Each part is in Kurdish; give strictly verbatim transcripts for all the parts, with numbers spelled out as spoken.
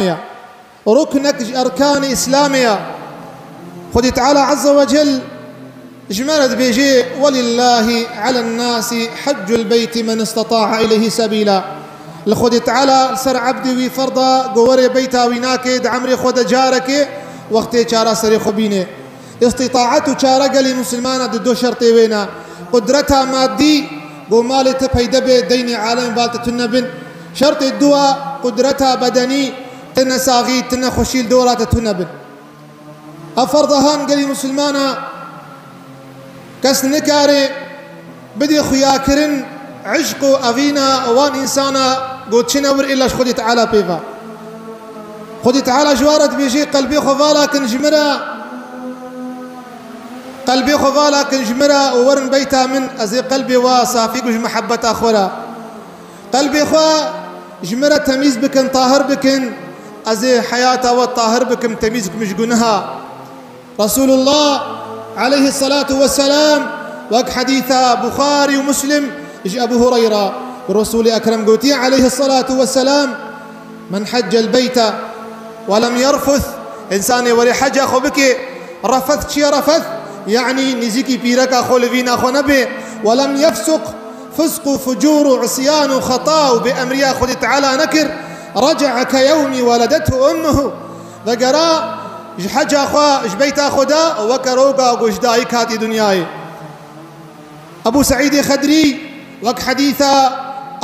ya. Ruknek ji erkanê Îslamê ya. Xwedî Teala Azze ve Cel ji me re dibêje, "Welillâhi alen nâsi heccul beyti men isteta'a ileyhi sebîla." Li Xwedî Teala li ser ebdê wî ferda ku were beyta wî nake di emrê xwe de carekê wextê çareserê xwe bîne. Îstîtaet û çare gelî misilmana di du şertê wê ne. Qudreta madî, ku malê te peyde be, deynê alemê bal te tune bin. Şertê dua, qudreta bedenî, tine saxî, tine xweşî li dora te tune bin. Ev ferda han gelî misilmana kes nikare bidê xuyakirin eşq û evîna wan însana ku çine wir illa ji Xwedî Teala pê ve. Xwedî Teala ji wan re dibêje, "Qelbê xwe vala kin ji min re, qelbê xwe vala kin ji min re û werin beyta min, ez ê qelbê we safî ku ji mihebeta xwe re. Qelbê xwe ji min re temîz bikin, tahir bikin, ez ê heyata we tahir bikim, temîz bikim ji guneha." Resulullah aleyhissalatu vesselam, wek hedîsa Buxarî û Muslim ji Ebu Hureyra, Resulê Ekrem gotiye aleyhissalatu vesselam, "Men heccel beyte ve lem yerfuth", însanê were heca xwe bike, refeth çi ye refeth? Yanî nêzîkî pîreka xwe li vîna xwe nebe, "ve lem yefsuq", fisq û fucûr û isyan û xeta û bêemriya Xwedê Teala nekir, "reca'a ke yewmî weledethu ummuhu", vegera ji heca xwe, ji beyta xwe de, weke roga ku ji dayik hatî dinyayê. Ebu Seîdê Xedrî, wek hedîsa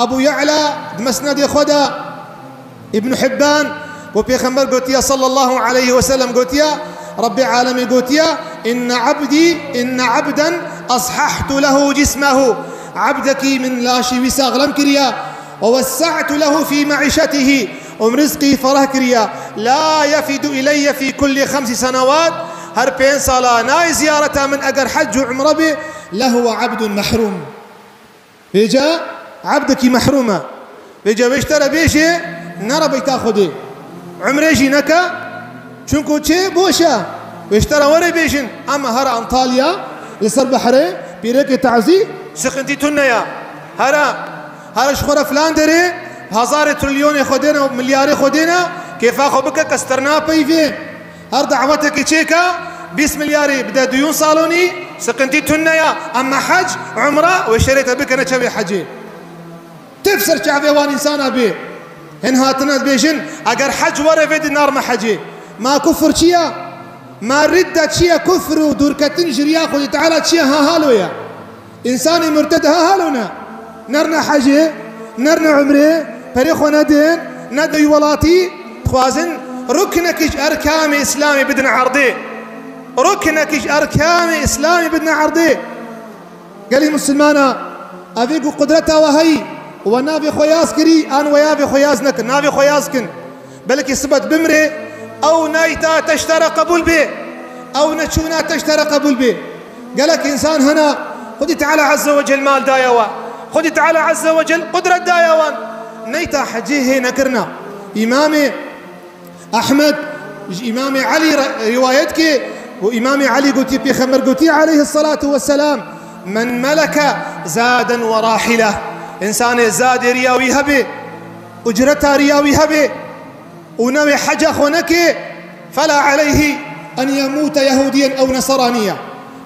Ebu Ye'la di Mesnedê xwe de, Îbn Hibban, ku Pêxember gotiye, sallallahu aleyhi ve sellem gotiye, Rebbê alemê gotiye, "Inne abdî, inne abden ashahtu lehu cismehu." Abdekî min laşî wî saxlem kiriye. "Ve wessa'tu lehu fî me'îşetihî." Û min rizqî fereh kiriye. "La yefidu ileyye fî kulli xemsi senewat." Her pênc sala nayê ziyareta min eger hec û umre be, "Lehuve abdun mehrûm." Vêca ebdekî mehrûm e. Vêca wê ji te re bêje, nere beyta Xwedê. Umrê jî neke, çunku çê boş e. Wê ji te re were bêjin, ama here Antalya, li ser behrê, pîrekê tazî, siqintî tune ye. Here, here ji xwe re filan derê, hezarê trilyonê xwe dêne, milyarê xwe dêne, kêfa xwe bike, kes te re napeyvê. Her dawetekî çêke, bîst milyarî bide duyûn salonî, siqintî tune ya. Ema hec, umre, wê şerê te bikene çavê hecê. Tef ser çavê wan însana bê. Hin hatine dibêjin, eger hec were vê dinarme hecê. Ma kufr çi ya? Ma ridde çi ye? Kufr û dûrketin ji riya Xwedê Teala çi ye? Ha halo ye. Însanê murted ha halo ne. Nerne hecê, nerne umrê, perê xwe nedin, nedin welatî, dixwazin ruknek ji erkanê Îslamê bidin erdê. Ruknek ji erkanê Îslamê bidin erdê. Gelî misilmana, evê ku qudreta we heyî, we navê xwe yaz kirî, an we yavê xwe yaz nekin, navê xwe yaz kin. Belkî sibet bimrê, ew nayta te ji te re qebûl bê. Ew neçûna te ji te re qebûl bê. Gelek însan hene, Xwedî Teala Azze ve Cel mal daye wan. Xwedî Teala Azze ve Cel qudret daye wan. Neyta hecê hê nekirina. Îmamê Ehmed ji Îmamê Elî re, rîwayet ke, û Îmamê Elî gotî, Pêxember gotî aleyhissalatu vesselam, "Men meleke zaden ve rahile." Însanê zadê riya wî hebe, ucreta riya wî hebe, û newê heca xwe neke, "Fela aleyhi en yemûte yehûdiyen ew neseraniye."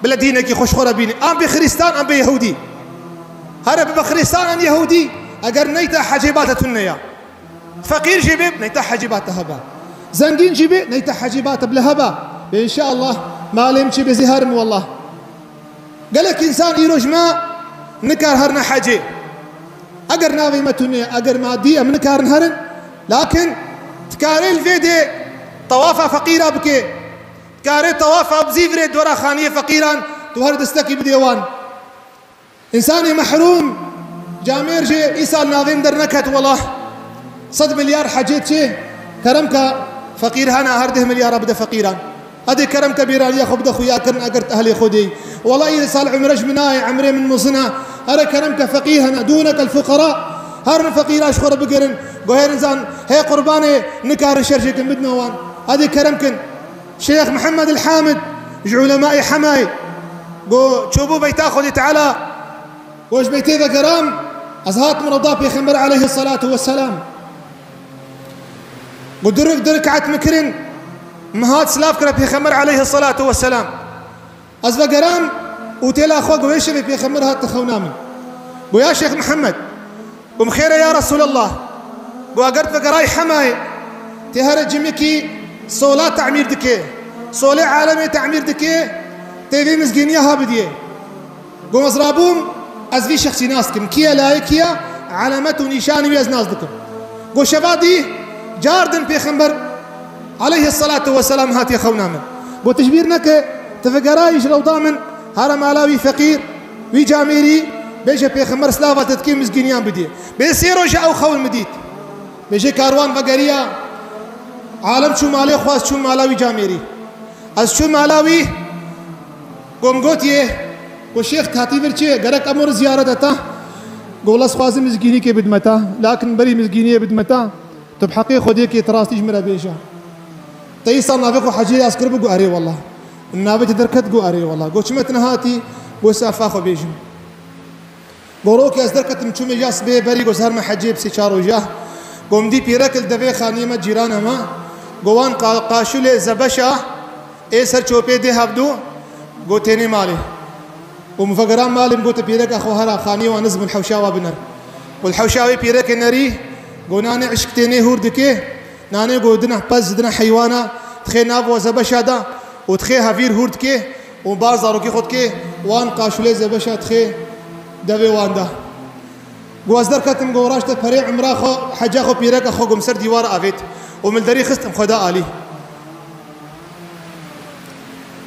Bila dînekî xwe ji xwe re bîne. An bê Xristan, an bê Yehûdî. Here bibe Xristan an Yehûdî, eger neyta hecê bate tune ya. Feqîr jî bê, neyta hecê bate hebe. Zengîn jî bê, neyta hecê bate bila hebe. Bê înşallah, malê min çê bê zî herim wallah. Gelek însan îro ji me nikar herine hecê. Eger navê me tune, eger madî em nikarin herin, lakin dikarê li vê dê tewafa feqîra bike. Dikarê tewafa bizîvirê dora xaniyê feqîran, tu her destekî bidê wan. Însanê mehrûm, camêr jê îsal navê min derneket wela. Sed milyar hecê çê, kerem ke feqîr hene, her deh milyara bide feqîran. Edê kerem ke bêraniya xwe bide xuyakirin eger tu ehlê Xwedê yî. Wela îsal umre ji min nayê, umrê min mezin e. Here kerem ke feqîr hene, dûneke l-fuqera. Herin feqîra ji xwe re bigirin. Guherîn zan, hê qurbanê nikarin şerjêkin bidine wan. Edê kerem kin. Şêx Mihemed el-Hamid ji ulemayê Hemayê. Go çûbû beyta Xwedê Teala. Go ji beytê vegeram, ez hatim rewda Pêxember aleyhissalatu vesselam. Got, du, du rekat min kirin, min hat silav kira Pêxember aleyhisselatu vesselam. Ez vegeram û têla xwe got, wê şevê Pêxember hat xewna min. Got, ya Şêx Mihemed, got, xêr e ya Resûlallah. Got, eger tu vegerayî Hemayê, tê here cimikî sola temîr dike, solê alemê temîr dike, tê vê mizgîniya ha bidiyê. Got, ez rabûm, ez vî şexsî nas dikim. Kî ye, layê kî ye, alamet û nîşanî wî ez nas dikim. Got, şeva dî, car din Pêxember aleyhisselatu vesselam hatiye xewna min. Got, tu ji bîr neke, tu vegerayî ji rewda min, here mala wî feqîr, wî camêrî, bêje Pêxember silava te dike, mizgîniyan bidî. Bê sê roj ew xewn min dît. Bêje karwan vegeriya, alem çû malê xwe, ez çûm mala wî camêrî. Ez çûm mala wî, got, min gotiye, got, şêx, tu hatî vir çi ye? Gerek em were ziyarete te? Got, wela ez xwazim mizgînîkê bidime te, lakin berî mizgîniyê bidime te, tu bi heqê Xwedê kê, tu rastî ji min re bêje. Te îsal navê xwe Hecê Yaz kiribû? Got, erê wela. Navê te derket? Got, erê wela. Got, çima tu nehatî? Got, ez ava xwe bêjim. Got, rokê ez derketim, çûme ya sibê berî, got, ez herime Hecê bi sê çar roja. Got, min dî pîrek li devê xaniyê me, cîrana me. Got, wan qa-, qaşûlê zebeşa ê ser çopê dê hevdû, got, tênê malê. Got, min vegeran malê, min gote pîreka xwe, here xaniyê wan niz bûn, hewşa wa biner. Got, li hewşa wê pîrekê nerî, got, nanê eşk tênê hûr dike, nanê, got, dina pez, dina heywana, dixê nav wa zebeşa de û dixê hevîr hûr dike û bar zarokî xwe dike, wan qaşûlê zebeşa dixê devê wan de. Got, ez derketim, got, raşte perê umra xwe, heca xwe, pîreka xwe, got, min ser dîwar avêt û min li derî xist, min xwe da alî.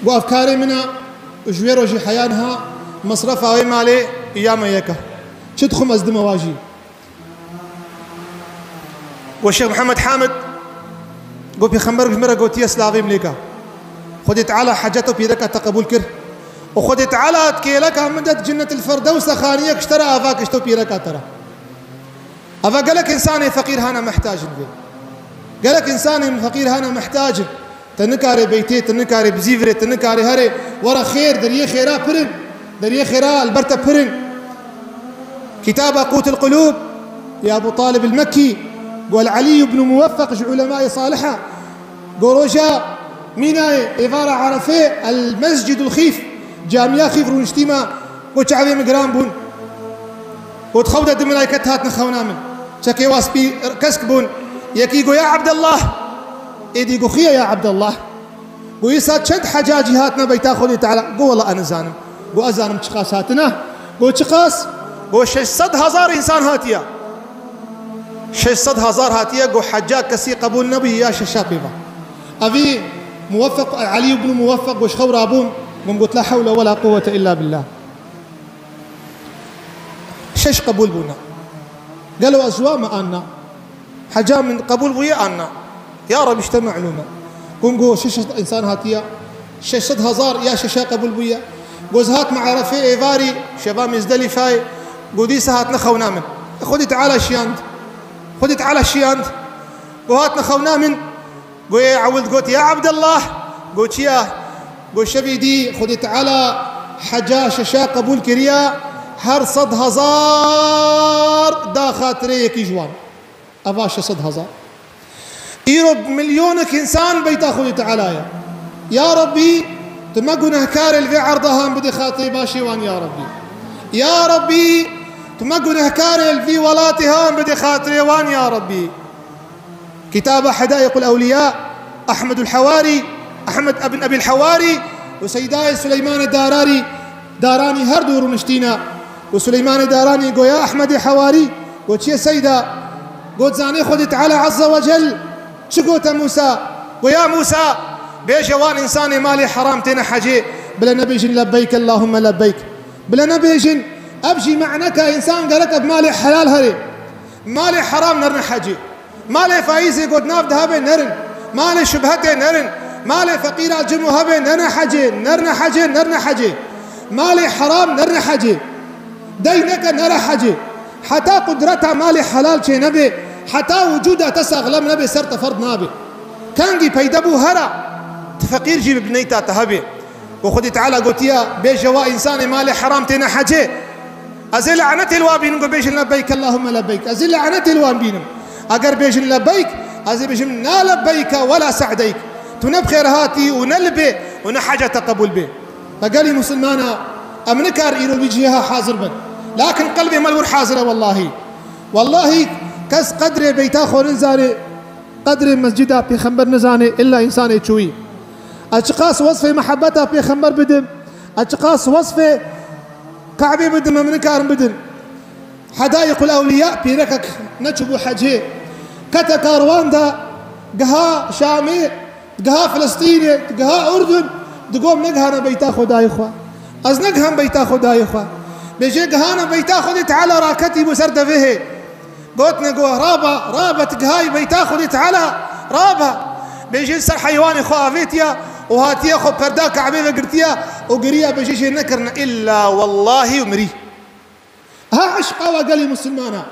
Got, ev karê min e, ji wê rojî heya niha mesrefa wê malê ya me yek e. Çi dixwim ez dime wa jî. Got, Şêx Mihemed Hamid, got, Pêxember ji min re gotiye, silavê min lê ke. Xwedê Teala heca te û pîreka te qebûl kir. Û Xwedê Teala di kêleka min de di Cennetil Ferdewsa xaniyek ji te re ava kir ji te û pîreka te re. Eva gelek însanê feqîr hane mihtac in vê. Gelek însanên feqîr hane mihtac in. Te nikare beytê, te nikare bizîvirê, te nikare herê. Were xêr, deriyê xêra pir in. Deriyê xêra li ber te pir in. Kitaba Qutul Qulub ya Abu Talib el Mekkî, got, El Elî ibn Muweffeq ji ulemayê salih e. Got, roja Mînayê, êvara Erefê, El Mescidul Xîf, camiya Xîf rûniştî me, got, çavê min giran bûn. Got, xew de du melaiket hatine xewna min. Çekê wa spî kesk bûn. Yekî got, ya Ebdullah. Êdî got, xî ye ya Ebdullah? Got, îsa çend hecacî hatine beyta Xwedê Teala? Got, wela ez nizanim. Got, ez zanim çiqas hatine. Got, çiqas? Got, şeş sed hezar însan hatiye. Şeş sed hezar hatiye, got, heca kesî qebûl nebûye ya şeşa pê ve. Evî Muweffeq, Elî ibn Muweffeq, got, ji xew rabûm, min got, la hewle wela quwwete illa billah. Şeş qebûl bûne. Gelo ez ji wa me an na? Heca min qebûl bûye an na? Ya Rebî, ji te melûm e. Got, şeş sed însan hatiye, şeş sed hezar ya şeşa qebûl bûye. Got, ez hatime Erefê êvarî, şeva Mizdelîfayê, got, dîsa hatine xewna min. Xwedî Teala şiyand. Xwedî Teala şiyand. Got, hatine xewna min. Got, ê ewil got, ya Ebdullah. Got, çi ya? Got, şevî dî Xwedî Teala heca şeşa qebûl kiriye, her sed hezar da xatirê yekî ji wan. Eva şeş sed hezar. Îro milyonek însan beyta Xwedê Teala ye. Ya Rabbî, tu me gunehkarê li vê erda han bidê xatirê başê wan ya Rabbî. Ya Rabbî, tu me gunehkarê li vî welatê han bidê xatirê wan ya Rabbî. Kitaba Hedaiqul Ewliya, Ehmedul Hewarî, Ehmed ibn Ebil Hewarî û Seydayê Suleymanê Dararî, Daranî her du rûniştîne. Û Suleymanê Daranî goya Ehmedê Hewarî, got, çi ye Seyda? Got, zanê Xwedê Teala Azze ve Cel çi gote Mûsa? Got, ya Mûsa, bêje wan însanê malê heram têne hecê, bila nebêjin lebbeyk Allahümme lebbeyk. Bila nebêjin, ev jî maneka însan gerek bi malê helal herê. Malê heram nerine hecê. Malê faîzê got nav de hebe nerin. Malê şubhetê nerin. Malê feqîra cim û hebê nerine hecê, nerine hecê, nerine hecê. Malê heram nerine hecê. Dey neke nere hecê. Heta qudreta malê helal çê nebe, heta wucuda te saxlem nebe, ser te ferd nabe. Kengî peyde bû hera, tu feqîr jî bi bineyta te hebe. Û Xwedê Teala gotiye, bêje wa însanê malê heram têne hecê, ez ê lanetê li wan bînim, ku bêjin lebbeyk Allahümme lebbeyk. Ez ê lanetê li wan bînim. Eger bêjin lebbeyk, Ez ê bêjim, na lebeyke wela se'deyk. Tu ne bi xêr hatî û ne li bê û ne heca te qebûl bê. Me gelî musulmana, em nikar îro li vî cihê hazir bin. Lakin qelbê me li wir hazir e wellahî. Wellahî kes qedrê beyta xwe nizane, qedrê mescida pêxember nizane, illa însanê çûyî. Ez çiqas wesfê mehebeta pêxember bidim, ez çiqas wesfê Kabê bidim, em nikarin bidin. Hedayîqul Ewliya, pîrekek neçûbû hecê. Kete karwan de, giha Şamê, giha Filistînê, giha Urdun, digot, "Negihane beyta Xwedayê xwe. Ez negiham beyta Xwedayê xwe." Bêjê, "Gihane beyta Xwedê Teala raketî bû ser devê hê." Gotine, got, "Raba, raba, tu gihayî beyta Xwedê Teala, raba." Bêjê, ser heywanê xwe avêtiya û hatiye xwe perda Kabê ve girtiya û giriya, bêjê, jê nekirine illa wellahî û mirî. Ha eşqa wa gelî musulmana.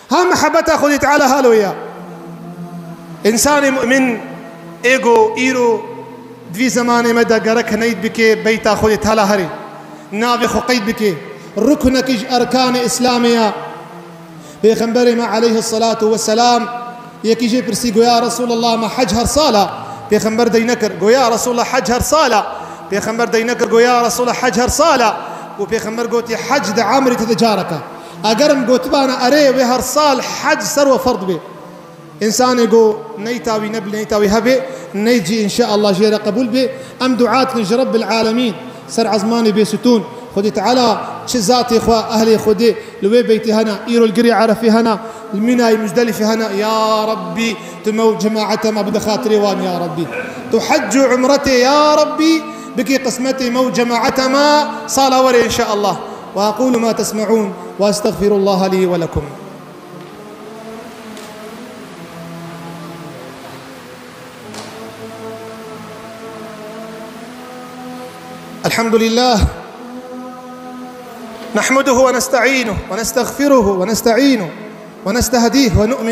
Ha mehebeta Xwedê Teala halo ya. Însanê mu'min êgo îro di vî zemanê me de gerek neyt bike beyta Xwedê Teala herê. Navê xwe qeyd bike. Ruknekî ji erkanê Îslamê ya. Pêxemberê me aleyhisselatu vesselam, yekî jê pirsî, go, "Ya Resulallah, me hec her sala?" Pêxember dey nekir. Go, "Ya Resulallah, hec her sala?" Pêxember dey nekir. Go, "Ya Resulallah, hec her sala?" Û Pêxember gotî, "Hec di emrê te de careke." Eger em gotibana, "Erê, wê her sal hec ser we ferd bê." Însanê go neyta wî nebi, neyta wî hebe, neyt jî înşaallah jê re qebûl bê. Em dua dikin ji Rebbil Alemîn, ser ezmanê bêsitûn, Xwedê Teala çi zatê xwe, ehlê Xwedê li wê beytê hene, îro li girê Erefê hene, li Mînayê Muzdelîfê hene. Ya Rebbî, tu me û cemaeta me bide xatirê wan, ya Rebbî. Tu hec û umretê, ya Rebbî, bikî qismetê me û cemaeta me sala were înşaallah. Ve aqulu ma tesme'ûn ve estexfirullaha lî ve lekum. الحمد لله، نحمده ونستعينه ونستغفره ونستعينه ونستهديه ونؤمن